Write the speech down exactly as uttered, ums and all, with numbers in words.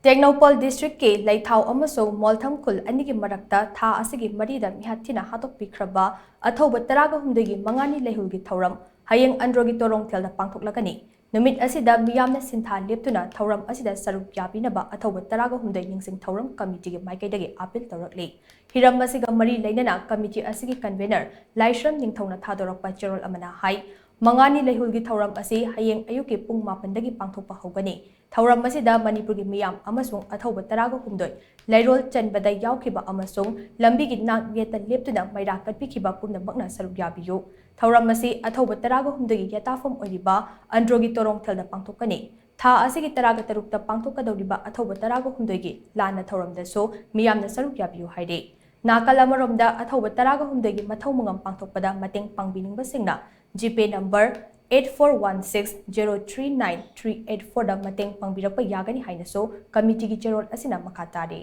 ꯇꯦꯡꯅꯧꯄꯜ ꯗꯤꯁꯇ꯭ꯔꯤꯛꯀꯤ ꯂꯩꯊꯥꯎ ꯑꯃꯁꯨꯡ ꯃꯣꯜꯊꯝ ꯈꯨꯜ ꯑꯅꯤꯒꯤ ꯃꯔꯛꯇ ꯊꯥ ꯑꯁꯤꯒꯤ ꯃꯔꯤꯗ ꯃꯤꯍꯥꯠ ꯊꯤꯅ ꯍꯥꯠꯇꯣꯛꯄꯤꯈ꯭ꯔꯕ ꯑꯊꯧꯕ ꯇꯔꯥꯒ ꯍꯨꯝꯗꯣꯏꯒꯤ ꯃꯉꯥꯅꯤ ꯂꯩꯍꯨꯜꯒꯤ ꯊꯧꯔꯝ ꯍꯌꯦꯡ ꯑꯟꯗ꯭ꯔꯣꯒꯤ ꯇꯣꯔꯣꯡꯊꯦꯜꯗ ꯄꯥꯡꯊꯣꯛꯂꯒꯅꯤ꯫ ꯅꯨꯃꯤꯠ ꯑꯁꯤꯗ ꯃꯤꯌꯥꯝꯅ ꯁꯤꯟꯊꯥ ꯂꯦꯞꯇꯨꯅ ꯊꯧꯔꯝ ꯑꯁꯤꯗ ꯁꯔꯨꯛ ꯌꯥꯕꯤꯅꯕ ꯑꯊꯧꯕ ꯇꯔꯥꯒ ꯍꯨꯝꯗꯣꯏ ꯅꯤꯡꯁꯤꯡ ꯊꯧꯔꯝ ꯀꯃꯤꯇꯤꯒꯤ ꯃꯥꯏꯀꯩꯗꯒꯤ ꯑꯥꯄꯤꯜ ꯇꯧꯔꯛꯂꯤ꯫ ꯍꯤꯔꯝ ꯑꯁꯤꯒ ꯃꯔꯤ ꯂꯩꯅꯅ ꯀꯃꯤꯇꯤ ꯑꯁꯤꯒꯤ ꯀꯟꯚꯦꯅꯔ ꯂꯥꯏꯁ꯭ꯔꯝ ꯅꯤꯡꯊꯧꯅ ꯊꯥꯗꯣꯔꯛꯄ ꯆꯦꯔꯣꯜ ꯑꯃꯅ ꯍꯥꯏ, ꯃꯉꯥꯅꯤ ꯂꯩꯍꯨꯜꯒꯤ ꯊꯧꯔꯝ ꯑꯁꯤ ꯍꯌꯦꯡ ꯑꯌꯨꯛꯀꯤ ꯄꯨꯡ ꯃꯥꯄꯟꯗꯒꯤ ꯄꯥꯡꯊꯣꯛꯄ ꯍꯧꯒꯅꯤ꯫ ꯊꯧꯔꯝ ꯑꯁꯤꯗ ꯃꯅꯤꯄꯨꯔꯒꯤ ꯃꯤꯌꯥꯝ ꯑꯃꯁꯨꯡ ꯑꯊꯧꯕ ꯇꯔꯥꯒ ꯍꯨꯝꯗꯣꯏ ꯂꯩꯔꯣꯜ ꯆꯟꯕꯗ ꯌꯥꯎꯈꯤꯕ ꯑꯃꯁꯨꯡ ꯂꯝꯕꯤꯒꯤ ꯅꯥꯛ ꯌꯦꯠꯇ ꯂꯦꯞꯇꯨꯅ ꯃꯩꯔꯥ ꯀꯠꯄꯤꯈꯤꯕ ꯄꯨꯝꯅꯃꯛꯅ ꯁꯔꯨꯛ ꯌꯥꯕꯤꯌꯨ꯫ ꯊꯧꯔꯝ ꯑꯁꯤ ꯑꯊꯧꯕ ꯇꯔꯥꯒ ꯍꯨꯝꯗꯣꯏꯒꯤ ꯌꯦꯇꯥꯐꯝ ꯑꯣꯏꯔꯤꯕ ꯑꯟꯗ꯭ꯔꯣꯒꯤ ꯇꯣꯔꯣꯡꯊꯦꯜꯗ ꯄꯥꯡꯊꯣꯛꯀꯅꯤ꯫ ꯊꯥ ꯑꯁꯤꯒꯤ ꯇꯔꯥꯒ ꯇꯔꯨꯛꯇ ꯄꯥꯡꯊꯣꯛꯀꯗꯧꯔꯤꯕ ꯑꯊꯧꯕ ꯇꯔꯥꯒ ꯍꯨꯝꯗꯣꯏꯒꯤ ꯂꯥꯟꯅ ꯊꯧꯔꯝꯗꯁꯨ ꯃꯤꯌꯥꯝꯅ ꯁꯔꯨꯛ ꯌꯥꯕꯤꯌꯨ ꯍꯥꯏꯔꯤ꯫ ꯅꯥꯀꯜ ꯑꯃꯔꯣꯝꯗ ꯑꯊꯧꯕ ꯇꯔꯥꯒ ꯍꯨꯝꯗꯣꯏꯒꯤ ꯃꯊꯧ ꯃꯉꯝ ꯄꯥꯡꯊꯣꯛꯄꯗ ꯃꯇꯦꯡ ꯄꯥꯡꯕꯤꯅꯤꯡꯕꯁꯤꯡꯅ ꯖꯤꯄꯦ number eight four one six zero three nine three eight four ꯗ ꯃꯇꯦꯡ ꯄꯥꯡꯕꯤꯔꯛꯄ ꯌꯥꯒꯅꯤ ꯍꯥꯏꯅꯁꯨ ꯀꯃꯤꯇꯤꯒꯤ ꯆꯦꯔꯣꯜ ꯑꯁꯤꯅ ꯃꯈꯥ ꯇꯥꯔꯤ꯫